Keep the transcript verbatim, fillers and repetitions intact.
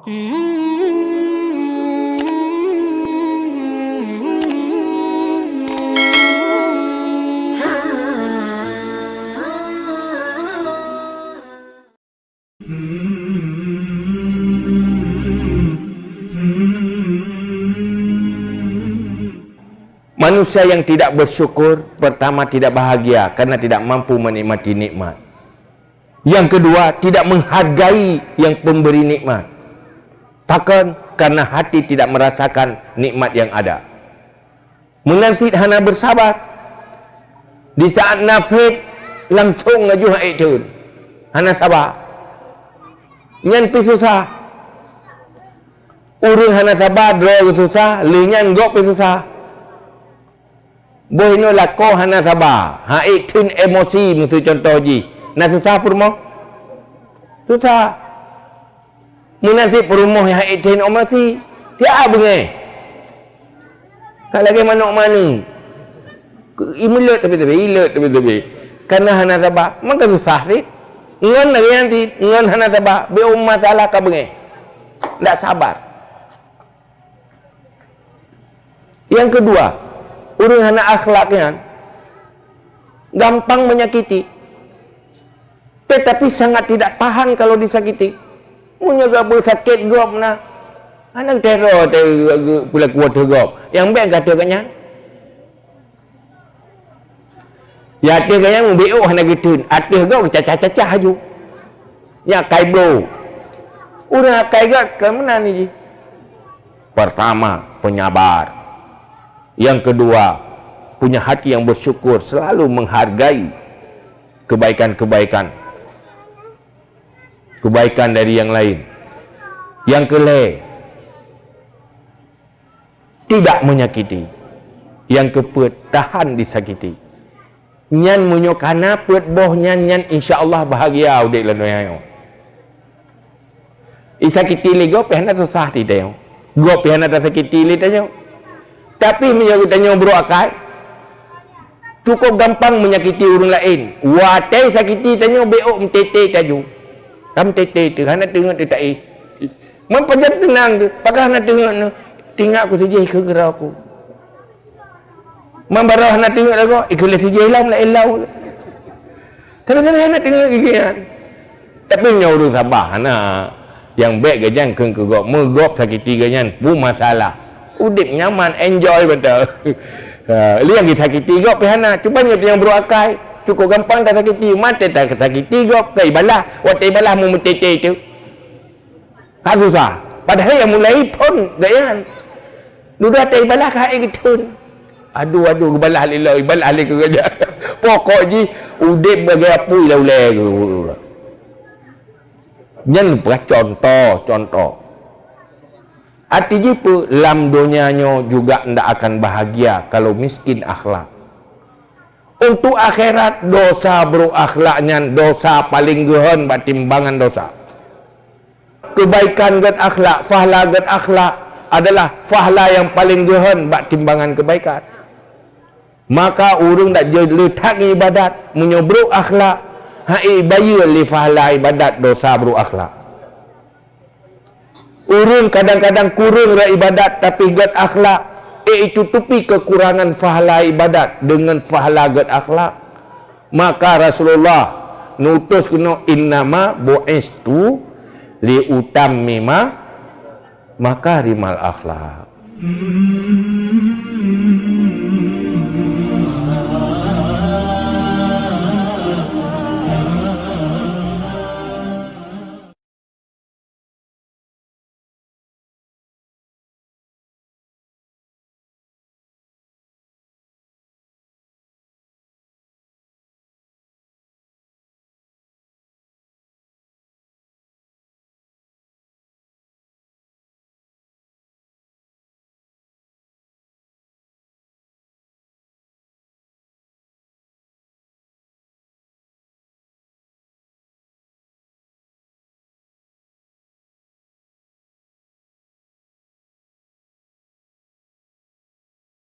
Manusia yang tidak bersyukur, pertama, tidak bahagia karena tidak mampu menikmati nikmat. Yang kedua, tidak menghargai yang pemberi nikmat. Pakon? Karena hati tidak merasakan nikmat yang ada. Meunan cit hana bersabar. Di saat na phét, langsung laju han ék theun. Hana saba. Nyan pih susah. Ureuëng hana saba, droe geususah, lheueh nyan gob pih susah. Boh inoe lakoe hana saba, han ék theun emosi, miseu cuntoh jih. Na susah peurumoh? Susah. Meunan cit peurumoh nyang han ék theun emosi, siat beungéh. Ka lagée manok manu. Imeulot teubé-teubé, ilot teubé-teubé. Kana hana saba, maka susah cit. Ngon lagée nyan cit, ngon hana saba, bék masalah ka beungéh. Ndak sabar. Nyang keudua, ureuëng hana akhlak nyan gampang menyakiti, tetapi sangat tidak tahan kalau disakiti. Meunyoe geuba sakét gob na, hana geuteuro teuh peulaku ateueh gob. Nyang bék gata geuh nyan. Ya ateueh gaya meubiôh hana geuteun, ateueh gob geucacah-cacah laju. Nyak kai bloe. Ureuëng akai gét keu meunan jih. Pertama, penyabar. Yang kedua, punya hati yang bersyukur, selalu menghargai kebaikan-kebaikan, kebaikan dari yang lain. Yang kelhée, tidak menyakiti. Yang keupeuet, tahan disakiti. Nyan meunyoe kana peuet boh nyan, nyan insya Allah bahagia udeb lam donya nyoe. Disakiti lé gob pih hana susah di tanyoe. Gob pih hana tasakiti lé tanyoe. Tapi meunyoe geutanyoe brok akai, cukup gampang menyakiti ureuëng laén. Watée sakiti tanyoe bék meuteutée taju. Ka meuteutée teuh, hana teungeut teuh taéh. Man pajan teunang teuh, pakon hana teungeut nyoe? Tingat ku sijih keu keudroe ku. Man baroe hana teungeut lagoe, ikeu lé sijih lom laén lom. Tapi hana teungeut geuh nyan. Tapi meunyoe ureuëng sabar hana, nyang bék geuh nyan keu keu gob, meugob sakiti geuh nyan, peue masalah. Udeb nyaman, enjoy beutôi. Ha, lé nyang disakiti gob pih hana, cuba nyoe nyang brok akai, cukup gampang tasakiti, maté tasakiti gob, keu ibalah, watée ibalah meumeuteutée teuh. Ka susah. Padahai nyang mulai phon gaya nyan. Dudoe ata ibalah ka hai geutheun. Aduh, aduh, geubalah lé lom, ibalah lé keu gata. Pokok jih udeb bagai apui lam ulée. Nyan peugah contoh, contoh. Arti jih peue? Lam donya nyoe juga ndak akan bahagia kalau miskin akhlak. Untuk akhirat, dosa buruk akhlak nyan dosa paleng geuhon bak timbangan dosa. Kebaikan gét akhlak, fahla gét akhlak adalah fahla nyang paleng geuhon bak timbangan kebaikan. Maka ureuëng dak jeuet le that ngon ibadat, meunyoe brok akhlak, han ék ibayeue lé fahla ibadat dosa brok akhlak. Ureuëng kadang-kadang kureueng rot ibadat, tapi gét akhlak, ék itutupi keukurangan fahla ibadat deungon fahla gét akhlak. Maka Rasulullah neutus keunoe, "Innama bu'istu li utammima makarimal akhlak."